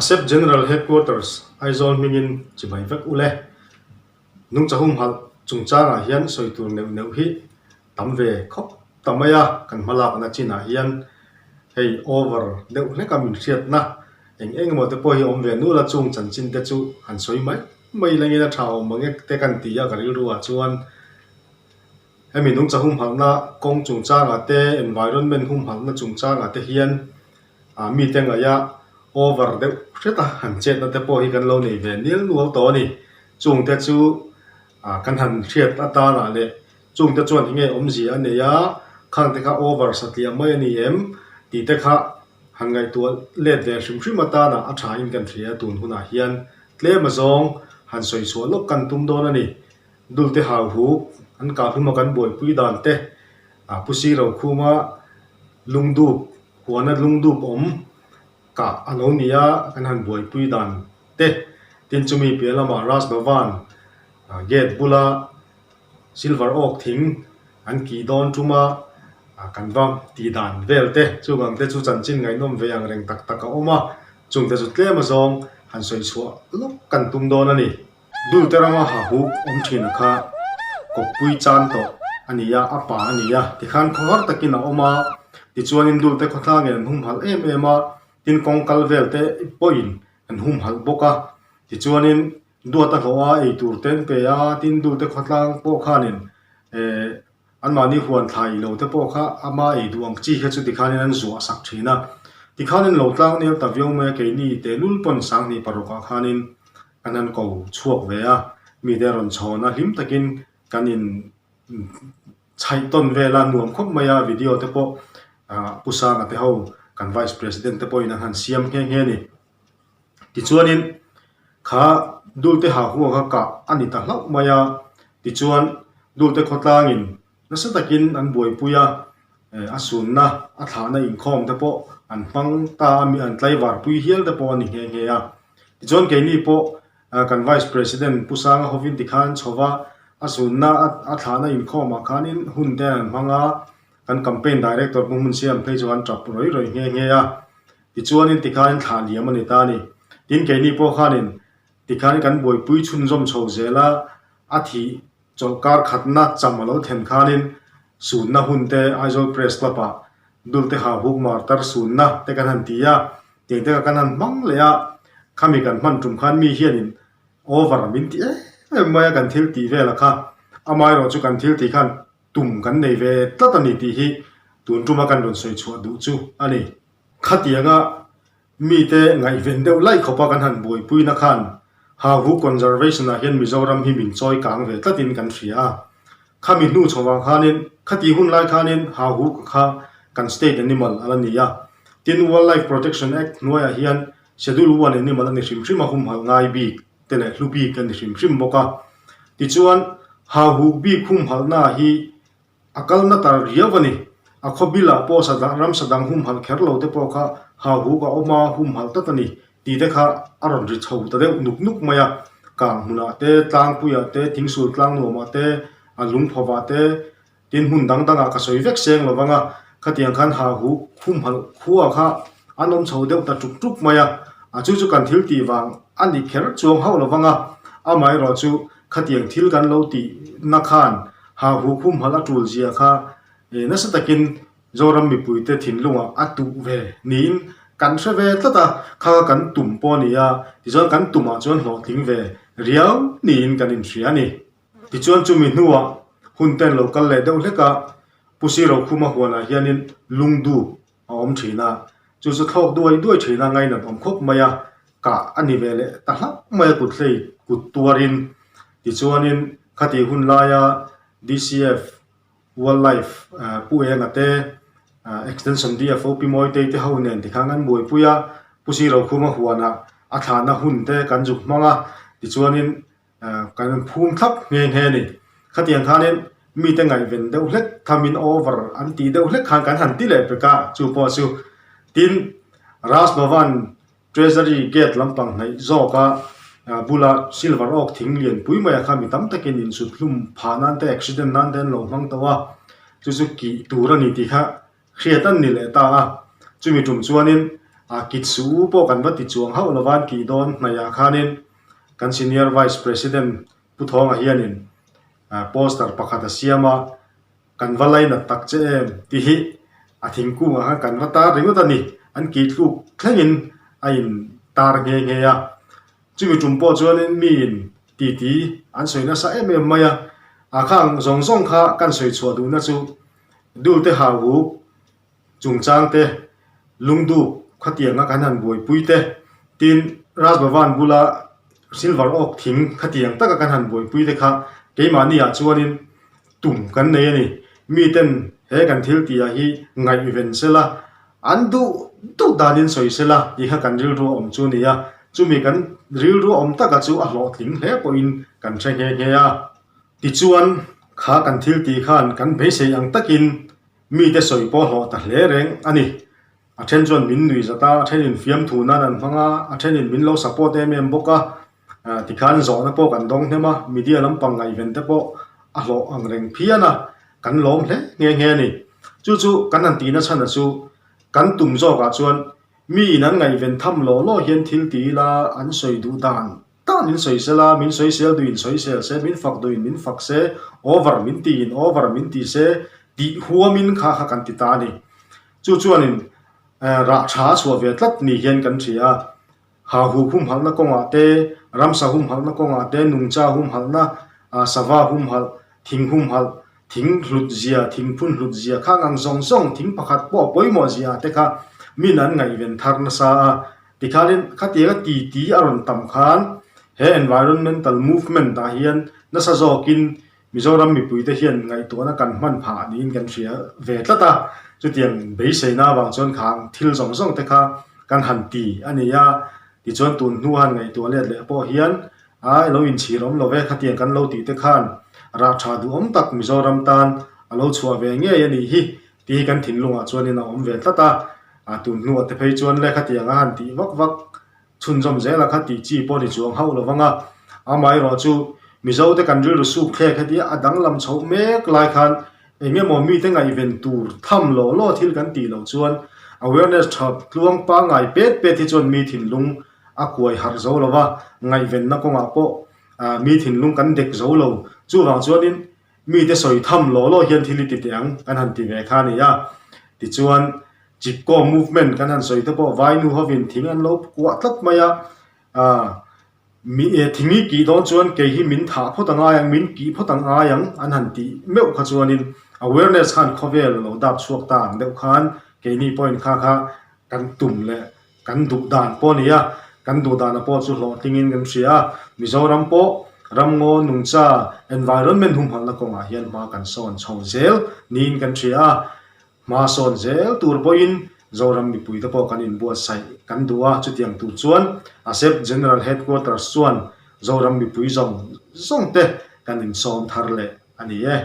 ASEP General Headquarters, Aizawl hmingin chibai vek u le. Nungcha humhalh chungchangah hian sawi tur neuh neuh hi tam ve khawp ta mai a, kan hmalakna chinah hian hei over deuh hleka min hriatna eng eng emaw te pawh hi awm ve nual a, chung chanchin te chu han sawi mai mai lengin a tha awm ang ek te kan ti a ka rilru ah chuan hemi nungcha humhalhna kawng chungchangah te environment humhalhna chungchangah te hian ah mite ngaih a over deuh hret a han chetna te pawh hi kan lo nei ve nil nual tawh a ni chung te chu ah kan han hriat atanah leh chung te chuan enge awmzia a nei a khang te kha over satliah mai a ni em tih te kha han ngaihtuah let ve hrim hrim atanah a tha in kan hria tun hunah hian tlem azawng han sawi chhuah lawk kan tum dawn a ni. Dulte hau huk an kah hlum a kan buaipui dan te ah Pu Siro khuma lungdup huana lungdup awm kah a lo ni a kan han buaipui dan te tin chumi piah lamah Raj Bhavan gate bula silver oak thing an kih dawn tum a kan va tih dan vel te chuvang te chu chanchin ngaihnawm ve ang reng tak tak a awm a chungte chu tlem azawng han sawi chhuah lawk kan tum dawn a ni. Dulte rama ha huk awm thin kha kawppui chan tawh a ni a, a pa a ni a, tikhan khawhar takin a awm a, tichuanin dulte khawthlangin an humhalh em em a, tin kawng kal vel te pawhin an humhalh bawk a, tichuanin duat a hlawh a, eitur te an pe a, tin dulte khawtlang pawh khanin eh Anmahni huan thlai lo te pawh kha ama ei duh ang chi kha chu tikhanin an zuah sak thin a. Tikhanin lo tlang nel ta viau mai a, keini tehlul pawn 2006 ah khanin kan han ko chhuak ve a, mite a rawn chhawn a, hlim takin kan in chhaih tawn vel a, nuam khawp mai a, video te pawh Pu Sanga te ho kan Vice President te pawhin an han siam nghe nghe a ni. Tichuanin kha Dulte ha huang kha kah a ni ta hlauh mai a, tichuan Dulte khawtlangin nasa takin an buaipui a, a sunna a thlahna inkhawm te pawh an hmang ta a, mi an tlaivar pui hial te pawh a ni nghe nghe a. Tichuan keini pawh kan Vice President Pu Sanga hovin tikhan chhova a sunna a thlahna inkhawmah khanin hun te an hmang a, kan Campaign Director Pu Hmunsiam phei chu an tap rawih rawih nghe nghe a. Tichuanin tikhanin thlah liam a ni ta a ni. Tin, keini pawh khanin tikhanin kan buaipui chhunzawm chho zel a, a thih chawlhkar khatna cham a lo thlen khanin sunna hun te Aizawl Press Club ah Dulte ha huk martar sunna te kan han ti a, tiang te kha kan han hmang leh a, khami kan hman tum khan mi hianin over min ti em em mai a kan thil tih vel a kha, amaherawh chu kan thil tih khan tum kan nei ve tlat a ni tih hi tun tuma kan rawn sawi chhuah duh chu a ni. Khatianga mite ngaihven deuh laih khawpa kan han buaipuina khan Hauhu Conservation-ah hian Mizoram hi min chawi kang ve tlatin kan hria a. Khami hnu chhovang khanin khati hun lai khanin Hauhu kha kan state animal a la ni a. Tin, Wildlife Protection Act hnuaiah hian Schedule One animal a ni hrim hrim a, humhalh ngai bik te leh hlu bik a ni hrim hrim bawk a. Tichuan, Hauhu bik humhalhna hi A kalna tar riau a ni. A khaw bilah pawh sa dang ramsa dang humhalh kher lo te pawh kha hauhuk a awm a, humhalh tlat a ni tih te kha a rawn ri chho ta deuh nuk nuk mai a. Kang hmunah te, tlangpuiah te, thingsul tlang nuamah te, a lungphovah te, tin hmun dang dangah ka sawi vek seng lo vang a, khatiang khan hauhuk humhalh khua kha an awm chho deuh ta tuk tuk mai a. A chu chu kan thil tih vang a ni kher chuang hauh lo vang a, amaherawhchu khatiang thil kan lo tih na khan Ha hu khum halh a tul zia kha nasa takin Zoram mipuite thinlungah a tuh ve niin kan hre ve tlat a, kha kan tum pawh a ni a, tichuan kan tumah chuan hlawhtling ve riau niin kan inhria a ni. Tichuan chumi hnuah hun ten lo kal leh deuh hlek a, Pu Sirokhuma huanah hianin lungdup a awm thin a, chu chu thlawk duai duai thin a ngainat awm khawp mai a, kah a ni ve leh ta hlauh mai a kut hlei kut tuarin. Tichuanin khatih hun laia DCF Wildlife Pu Enga te, Extension DFO Pi Mawitei te ho nen tikhan an buaipui a, Pu Sirokhuma huanah a thlahna hun te kan zuk hmang a, tichuanin Kan rawn phum thlap nghe nghe a ni. Khatiang khanin mite ngaihven deuh hlek thamin over an tih deuh hlek khan kan han ti leh pek a, chu pawh chu. Tin, Raj Bhavan Treasury gate lampang hnaih zawka bula silver oak thing lian pui maia kha mi tam takin insut hlum phah nan te accident nan te an lo hmang tawh a, chu chu kih tur a ni tih kha Hriat an ni leh ta a, chumi tum chuanin A kit suh u pawh kan va ti chuang hauh lo va an kih dawn hnaihah khanin kan Senior Vice President Pu Thawnga hianin poster pakhat a siam a, kan va lainat tak che em tih hi a thingkungah khan kan va tar ringawt a ni, an kih tluk thlengin a in tar nghe nghe a. Chumi tum pawh chuanin miin titi an sawi nasa em em mai a, a khang zawng zawng kha kan sawi chhuah duhna chu Dulte hau uk chungchang te, lungduk khatianga kan han buaipui te, tin Raj Bhavan bula silver oak thing khatiang taka kan han buaipui te kha keimahni ah chuanin tum kan nei a ni. Miten he kan thil tih ah hi ngaihven sela, an duh duh danin sawi sela tih kha kan rilru a awm chu a ni a, chumi kan rilru a awm taka chu a hlawhtling hle pawhin kan hre nghe nghe a. Tichuan kha kan thil tih khan kan beisei ang takin Mite sawi pawh hlawh ta hle reng a ni. A then chuan min nui zat a, a thenin fiamthu nan an hmang a, a thenin min lo support em em bawk a. Tikhan zawhna pawh kan dawng hnem a, media lampang ngaihven te pawh a hlawh ang reng phian a, kan lawm hle nghe nghe a ni. Chu chu kan han tihna chhan a chu kan tum zawkah chuan miin an ngaihven tham law law hian thil ti ila an sawi duh dan Tan in sawi sel a, min sawi sel duhin sawi sel se, min fak duhin min fak se, over min tiin over min ti se tih huamin kha kha kan ti ta a ni. Chu chuanin rah tha a chhuah ve tlat ni hian kan hria a, hahuk humhalhna kawngah te, ramsa humhalhna kawngah te, nungcha humhalhna, sava humhalh, thing humhalh, thing hlut zia, thing phun hlut zia khang ang zawng zawng, thing pakhat pawh pawimawh zia te kha min an ngaihven thar nasa a, Tikhanin khatianga ti ti a rawn tam khan he environmental movement ah hian nasa zawkin Mizoram mipuite hian ngaihtuahna kan hman phah niin kan hria ve tlat a, chutiang beiseina avang chuan khang thil zawng zawng te kha kan han ti a ni a, tichuan tun hnu han ngaihtuah let leh pawh hian ai lo inchhir awm lo ve khatiang kan lo tih te khan rah tha duhawm tak Mizoram tan a lo chhuah ve ngei a nih hi Tih hi kan thinlungah chuanin a awm ve tlat a, a tun hnuah te phei chuan lehkha tiang a han tih vak vak chhunzawm zel a kha tih chi pawh ni chuang hauh lo vang a, amaherawh chu Mizote kan rilru suk thlek heti a danglam chhoh mek lai khan eng emaw mite ngaihven tur tham law law thil kan tih loh chuan awareness tha tluang pangngai pet pet hi chuan mi thinlung a kuai harh zo lo va, ngaihvenna kawngah pawh mi thinlung kan dek zo lo. Chuvang chuanin Mite sawi tham law law hian thil i ti teh ang kan han ti ve kha a ni a. Tichuan, Chipko movement kan han sawi te pawh Vainu hovin thing an lo kuah tlat mai a. Aaa, mi e thing i kih dawn chuan kei hi min thah phawt a ngai ang, min kih phawt a ngai ang an han tih meuh kha chuanin awareness khan khawvel a lo dap chhuak ta ang deuh khan keini pawhin kha kha kan tum leh Kan duh dan pawh a ni a, kan duh dana pawh chu hlawhtlingin kan hria a, Mizoram pawh ramngaw nungcha environment humhalhna kawngah hian hma kan sawn chho zel niin kan hria a, hma sawn zel tur pawhin Zoram mipuite pawh kan inbuatsaih kan duh a, chutiang tur chuan ASEP General Headquarters chuan Zoram mipui zawng zawngte kan insawm thar leh a ni e.